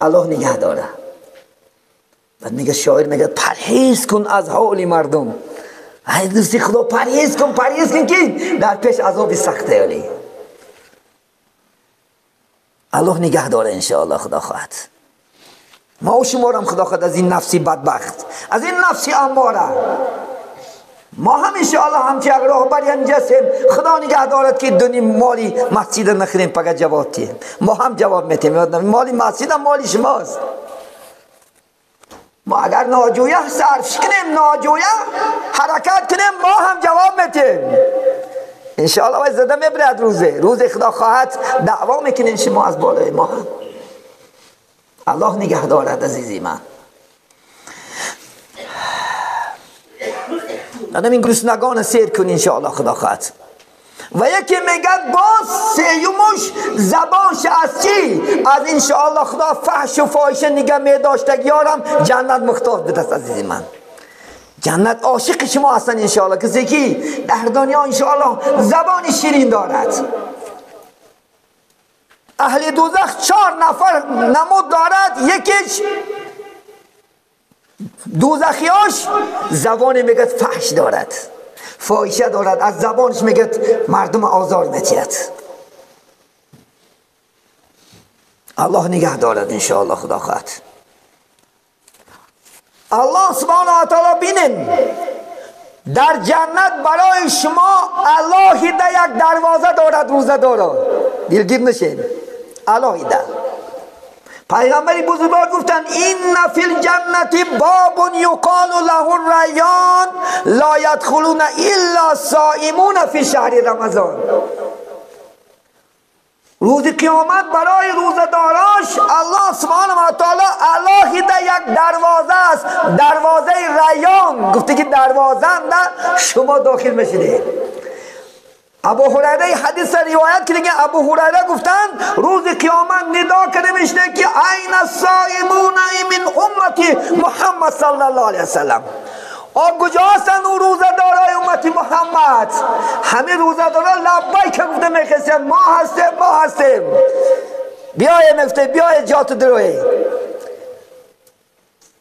الله نگه داره. بعد میگه شاعر میگه پرهیز کن از حال مردم. ای دوستی خدا پرهیز کن، پرهیز کن که در پیش عذاب سخته. ولی الله نگه داره انشاءالله. خدا خواهد ما و شما هم خدا خواهد از این نفسی بدبخت، از این نفسی اماره، ما هم انشاءالله همچه یک راهبری هستیم. خدا نگه دارد که دنیا مالی مسجد نخریم فقط جواب تیم. ما هم جواب میتیم. مالی مسجد هم مالی شماست. ما اگر ناجویه صرف کنیم، ناجویه حرکت کنیم، ما هم جواب میتیم انشاءالله. وای زده میبرد روزه، روز خدا خواهد دعوا میکنین شما از بالای ما هم. الله نگه دارد عزیزی من. آدم این گرسنگان سیر کن انشاءالله خدا خواهد. و یکی میگه باز سیومش زبانش از چی؟ از انشاءالله خدا فحش و فاحشه نگه میداشتگیارم جنت مختار بدست عزیزی من. جنت عاشق شما هستن انشاءالله. کسی که در دنیا انشاءالله زبان شیرین دارد. اهل دوزخ 4 نفر نمود دارد. یکیش دوزخیاش زبان میگه فحش دارد، فاحشه دارد، از زبانش میگه مردم آزار میتید. الله نگه دارد انشاءالله خدا خواهد. الله سبحانه و تعالی بینین در جنت برای شما علاهیده یک دروازه دارد، روزه دارد. دلگیر نشین. علاهیده پیغمبر بزرگوار گفتند این فی الجنت باب یقال له الریان لا یدخلون الا صائمون فی شهر رمضان. روز قیامت برای روزه‌داراش الله سبحانه و تعالی علاهیده یک دروازه است، دروازه ریان. گفته که دروازه نه شما داخل میشید. ابو هریره حدیث روایت کرده که ابو هریره گفتند روز قیامت ندا کرده میشه که این الصائمون من امتی محمد صلی الله علیه وسلم. آ کجا هستند اون روزه‌دارای امتی محمد؟ همه روزه‌دارا لبیک گفته میخواستن ما هستیم، ما هستیم. بیای میگفته بیای جات دروی.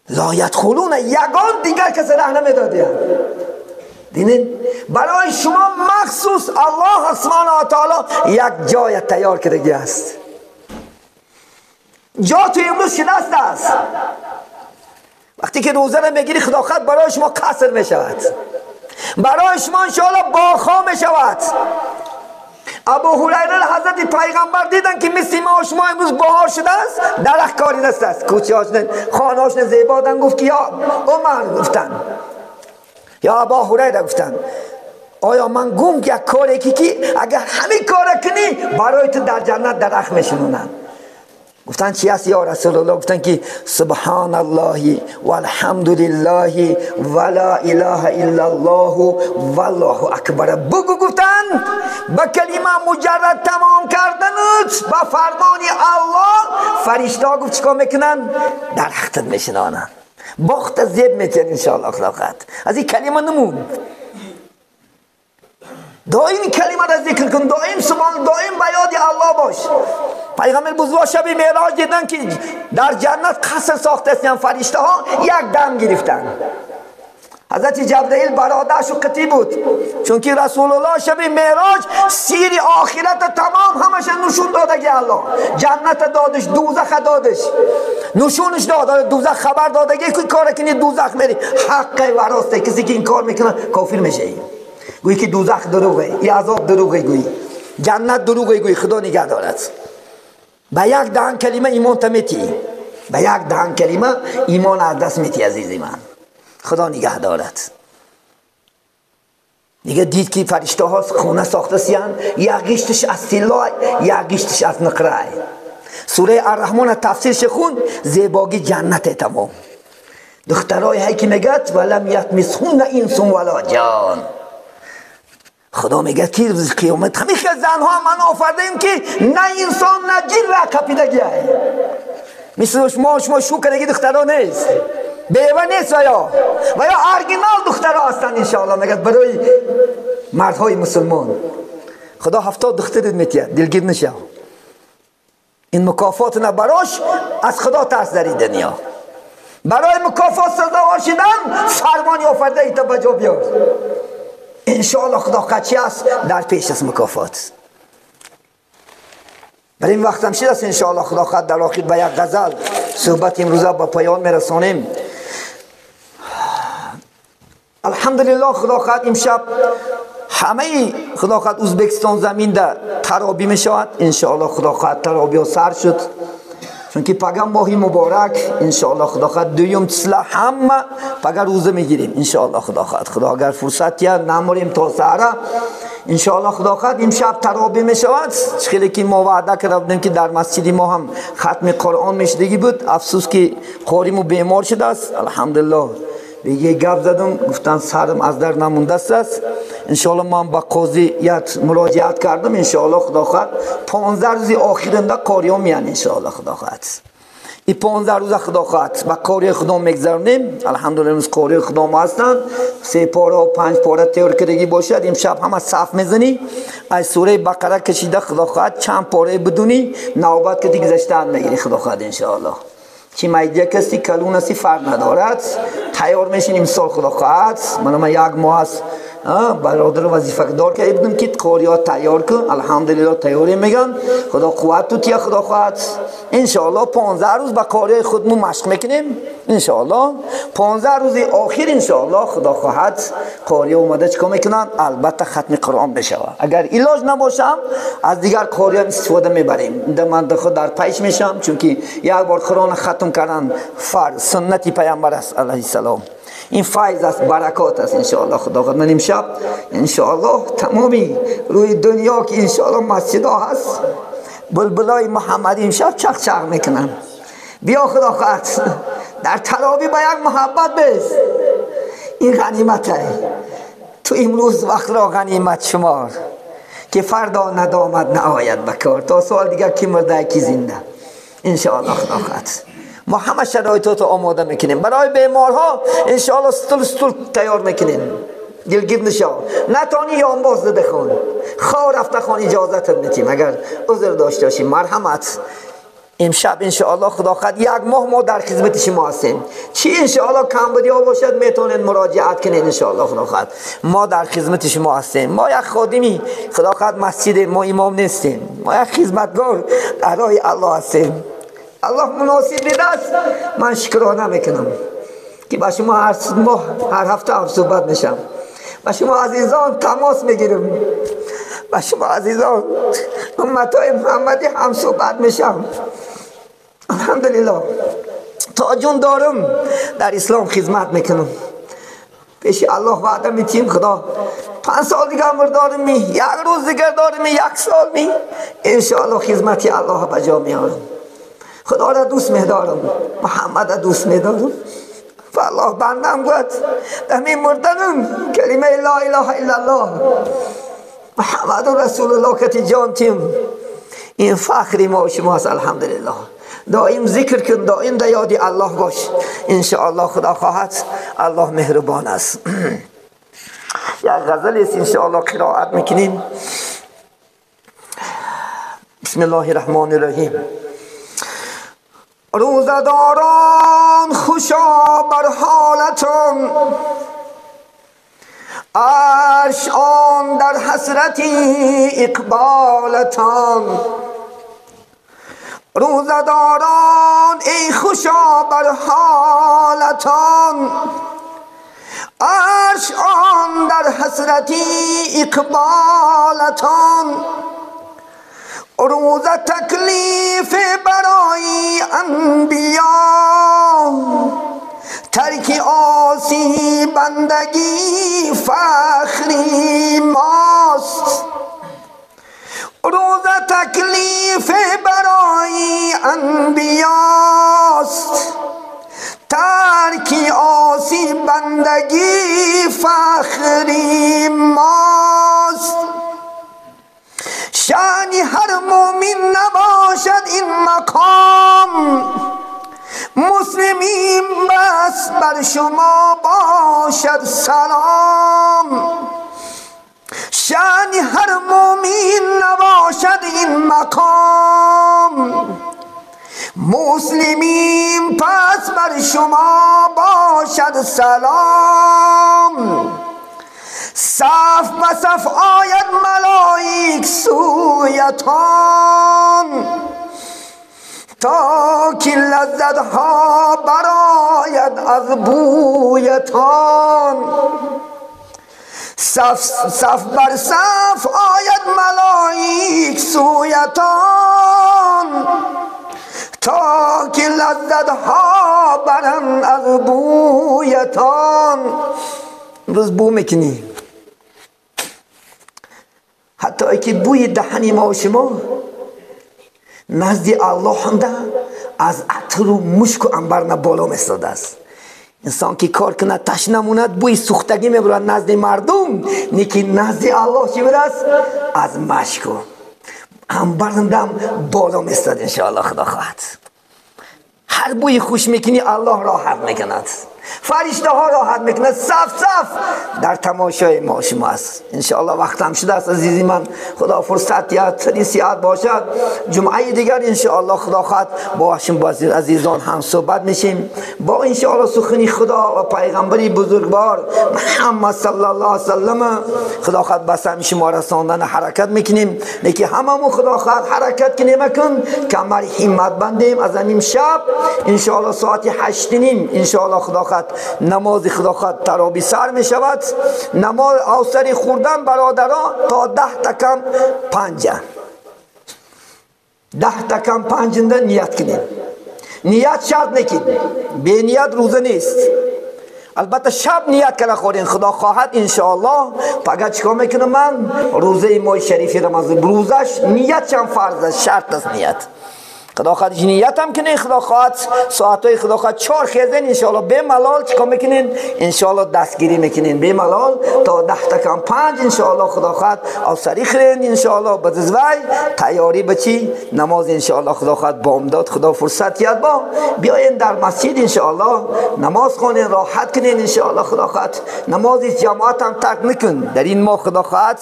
لا یدخلون، یگان دیگر کسی ره نمیدادیم. دینین برای شما مخصوص الله سبحانه و تعالی یک جای تیار کردگی است. جا تو امروز شدست است. وقتی که روزه را میگیری خدا خود برای شما قصر میشود، برای شما انشاءالله باغ‌ها میشود. ابو هریره حضرت پیغمبر دیدن که مثل ما شما امروز بهار شده است، درخت کاری نست است، کوچه هاشون خانه هاشون زیبا دن. گفت که یا عمر، گفتن یا ابا هریره، گفتن آیا من گم یک کاری که اگر همین کار کنی برای تو در جنت درخت میشنونن؟ گفتن چی است یا رسول الله؟ گفتن که سبحان الله والحمد لله ولا اله الا الله والله اکبر. بگو گفتن با کلمه مجرد تمام کردنت با فرمان الله فرشته ها گفت چیکار میکنن؟ درختت میشنانن، باخت زیب میتین انشاءالله. خلاقت از این کلمه نمون، دائم کلمه را ذکر کن، دائم سبحان، دائم به یاد الله باش. پیغمبر بزرگ شب معراج دیدن که در جنت قصر ساخته است، فرشته ها یک دم گرفتن. حضرت جبرئیل برادرش قطعی بود، چون که رسول الله شب معراج سیر آخرت تمام همش نشون داده که الله جنت دادش، دوزخ دادش، نشونش داد، دوزخ خبر داده که کار کنی دوزخ میری، حق و راسته، کسی که این کار میکنه کافر میشه. گویی که دوزخ دروغه، ای عذاب دروغه، گویی جنت دروغه، گویی خدا نگه دارد. با یک دهان کلمه ایمان تمیتی، با یک دهان کلمه ایمان از دست میتی عزیزی من، خدا نگه دارد. دیگه دید که فرشته ها خونه ساخته سیان، یک گشتش از طلا، یک گشتش از نقره. سوره الرحمن تفسیرش خون، زیباگی جنت تمام. دخترای هی که میگد ولم یطمثهن انس ولا جان. خدا میگه که روز قیامت همین خیلی زنها من آفردیم که نه انسان نه جن را کپیدگیه، مثل شما شو کردگی دخترها نیست، بیوه نیست و یا ارگینال دخترها هستن انشاءالله. میگه برای مردهای مسلمان خدا 70 دختر میتید، دلگیر نشه. این مکافات نه براش از خدا ترس در دنیا، برای مکافات سزاوار شدن فرمانی آفرده ای تا بجا بیار انشاءالله. خدا قچی است در پیش است مکافات. برای این وقت هم شده است انشاءالله. خدا خد در آخر با یک غزل صحبت امروزه با پایان میرسانیم. الحمدلله خدا خد امشب همه خدا خد ازبکستان زمین در ترابی میشود انشاءالله. خدا خد ترابی ها سر شد، چون که پگه ماهی مبارک انشاءالله. خدا خد دویم تسله همه پگه روزه میگیریم انشاءالله. خدا خد خدا اگر فرصت یا نموریم تا سهره انشاءالله. خدا خد امشب ترابی میشود. خیلی که ما وعده کرده بودیم که در مسجد ما هم ختم قرآن میشدگی بود، افسوس که قاریمو بیمار شده است. الحمدلله یه گپ زدم، گفتن سرم از در نمونده است. انشاءالله من با قاضیت مراجعت کردم، انشاءالله خدا خواهد 15 روز آخرنده قاریان میان انشاءالله. خدا خواهد این 15 روز خدا خواهد با قاری خدا میگذرونیم. الحمدلله امروز قاری خدا ما هستند، 3 پاره و 5 پاره تیار کردگی باشد. امشب همه صف میزنی از سوره بقره کشیده خدا خواهد چند پاره بدونی نوبت که دیگه گذشتن میگیری خدا خواهد انشاءالله. چی میدیا کسی کلون هستی فرق ندارد، تیار میشین امسال خدا خواهد. من یک ماه است برادر وظیفه دار که بودم که قاری تیار کن، الحمدلله تیاری میگن. خدا قوت تو تیا خدا خواهد انشاءالله 15 روز با قاری خودمون مشق میکنیم انشاءالله. 15 روز آخر انشاءالله خدا خواهد قاری اومده چیکار میکنن؟ البته ختم قرآن بشه. اگر علاج نباشم از دیگر قاری استفاده میبریم. من خود در پیش میشم، چون که یک بار قرآن ختم کردن فرض سنت پیامبر است علیه السلام. این فیض است، برکات است انشاءالله. خدا خود من امشب انشاءالله تمامی روی دنیا که انشاءالله مسجد ها هست بلبلای محمدی امشب چق چق میکنن. بیا خدا خواهد در ترابی با یک محبت بس، این غنیمته. تو امروز وقت را غنیمت شمار که فردا ندامت نآید بکار. تا سال دیگر کی مرده کی زنده انشاءالله. خدا خواهد ما همه شرایطات رو آماده میکنیم برای بیمارها انشاءالله. ستول تیار میکنیم، دلگیر نشا نتانی یان باز داده خون خواه رفته خون اجازت میتیم اگر عذر داشته باشیم مرحمت. امشب انشاءالله خدا خواهد یک ماه ما در خدمت شما هستیم. چی انشاءالله کمبودی ها باشد میتونید مراجعت کنید انشاءالله. خدا خواهد ما در خدمت شما هستیم. ما یک خادمی خدا خواهد مسجد ما، امام نیستیم، ما یک خدمتگار در راه الله هستیم. الله مناسب دیده من شکرانه میکنم که با شما هر ماه هر هفته هم صحبت میشم، با شما عزیزان تماس میگیرم، با شما عزیزان امتای محمدی هم صحبت میشم. الحمدلله تا جون دارم در اسلام خدمت میکنم. پیش الله وعده میتیم خدا 5 سال دیگه عمر دارم، یک روز دیگه دارم، 1 سال می انشاءالله خدمتی الله به جا میارم. خدا را دوست میدارم، محمد را دوست میدارم. فالله بندم گفت دمی مردنم کلمه لا اله الا الله محمد رسول الله که جان تیم. این فخری ما و شماست الحمدلله. دائم ذکر کن، دائم در یاد الله باش، انشاءالله خدا خواهد. الله مهربان است. یک غزل است انشاءالله قرائت میکنیم. بسم الله الرحمن الرحیم. روزداران خوشا بر حالتون، عرش آن در حسرتی اقبالتان. روزداران ای خوشا بر حالتان، عرش آن در حسرتی اقبالتان. روز تکلیف برای انبیا، ترک آسی بندگی فخری ماست. روز تکلیف برای انبیاست، ترک آسی بندگی فخری ماست. شأن هر مؤمن نباشد این مقام، مسلمین بس بر شما باشد سلام. شأن هر مؤمن نباشد این مقام، مسلمین پس بر شما باشد سلام. صف به صف آید ملائک سویتان، تا که لذت ها براید از بویتان. صف صف بر صف آید ملائک سویتان، تا که لذت ها برند از بویتان. امروز بو میکنی، حتی که بوی دهنی ما و شما نزد الله هم از عطر و مشک و عنبر بالا میستاده است. انسان که کار کنه تشنه ماند بوی سوختگی میبرد نزد مردم، نیکی نزد الله چی است؟ از مشک و عنبر هم بالا میستاد. انشاءالله خدا خواهد هر بوی خوش میکنی الله راحت میکند، فرشته ها راحت میکند، صف صف در تماشای ما شما است. انشاءالله وقت هم شده است عزیزی من، خدا فرصت یا تری سیاد باشد. جمعه دیگر انشاءالله خدا خواهد با شما عزیزان هم صحبت میشیم، با انشاءالله سخنی خدا و پیغمبری بزرگوار محمد صلی الله علیه وسلم خدا خواهد به سمع شما رساندن حرکت میکنیم. لیکن هممون خدا خواهد حرکت کنیم کن کمر همت بندیم. از همین شب انشاءالله ساعت 8:30 انشاءالله خدا خواهد نماز خدا خواهد تراویح سر می شود. نماز اوسری خوردن برادران تا 10 تا کم 5، 10 تا کم 5 نیت کنیم. نیت شرط نکنیم، بی نیت روزه نیست. البته شب نیت کنه خورین خدا خواهد انشاءالله. پگه چیکار میکنم من؟ روزه ماه شریف رمضان روزش نیت چند فرض است، شرط است نیت. خدا خواهد نیت هم کنین، خدا خواهد ساعتهای خدا خواهد 4 خیزین انشاءالله به ملال چیکار میکنین؟ انشاءالله دستگیری میکنین به ملال تا 10 تا کم 5 انشاءالله خدا خواهد اوسری خرین انشاءالله. بعد تیاری بچی نماز انشاءالله خدا خواهد بامداد خدا فرصت یاد با بیاین در مسجد انشاءالله نماز خوانین، راحت کنین انشاءالله خدا خواهد. نماز جماعت هم ترک نکن در این ماه، خدا خواهد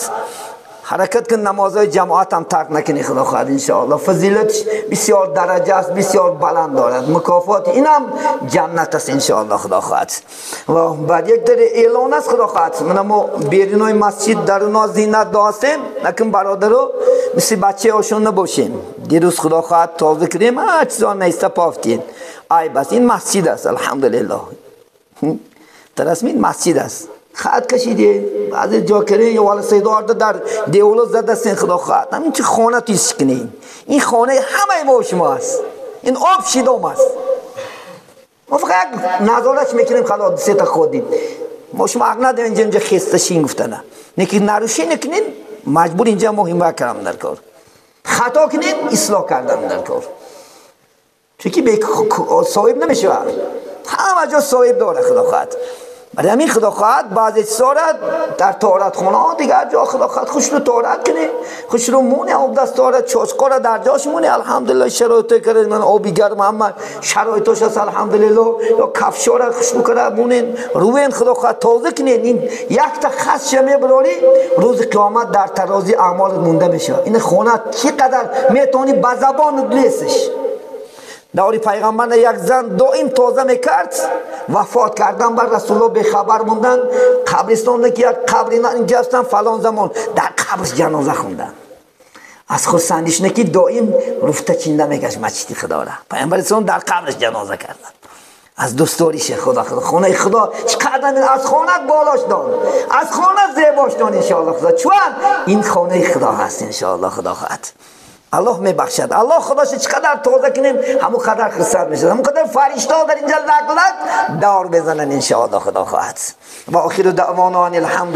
حرکت کن، نمازهای جماعت هم ترک نکنی خدا خواهد انشاءالله. فضیلت بسیار درجه است، بسیار بلند دارد، مکافات اینم جنت است انشاءالله خدا خواهد. و بعد یک در اعلان است خدا خواهد، من ما بیرونای مسجد در اونا زینت داشتیم، نکن برادرو مثل بچه هاشون نباشیم. دیروز خدا خواهد تازه کردیم، هر چیزا نیسته پافتین. ای بس این مسجد است، الحمدلله. ترسم این مسجد است. خط کشیدین، بعضی جا کردین یا والا سیدار در دیولا زده استین. خدا خواهد همین چه خانه تیز کنین. این خانه همه ما و شما است. این آب شیدام است. ما فقط نظارت میکنیم، خلاص سه تا خودیم. ما شما حق نداریم اینجا خسته شین گفتنه. نکی نروشی نکنین، مجبور اینجا مهم کردم در کار. خطا کنین، اصلاح کردم در کار. چون که به صاحب نمیشه. همه جا صاحب داره خدا خواهد. برای همین خدا خواهد بعضی چیزا را در طهارت خانه ها دیگر جا خدا خواهد خوش رو طهارت کنه، خوش رو مونه آب دست طهارت چاشقا را در جاش مونه. الحمدلله شرایط کرده من آبی گرم همه شرایطش هست الحمدلله. یا کفشا را خوش رو کرده مونین روین خدا خواهد تازه کنین. این یک تا خس میبراری روز قیامت در ترازی اعمال مونده میشه. این خانه چقدر میتونی به زبان لیسش. دوری پیغمبر یک زن دائم تازه میکرد، وفات کردن بر رسول الله بخبر موندن. قبرستان که یک قبر اینا اینجا هستن فلان زمان در قبرش جنازه خوندن. از خرسندیش نکی دائم رفته چینده میگشت مسجد خدا را. پیغمبر اسلام در قبرش جنازه کردن. از دوستداریش خدا خدا خانه خدا چقدر از خانه بالاش دان، از خانه زیباش دان انشاءالله خدا. چون این خانه خدا هست انشاءالله خدا خواهد. الله میبخشد. الله خداش چقدر تازه کنیم همون قدر خرسند میشه، همون قدر فرشته در اینجا لک لک دار بزنن انشاءالله خدا خواهد. و آخر دعوانا ان الحمد.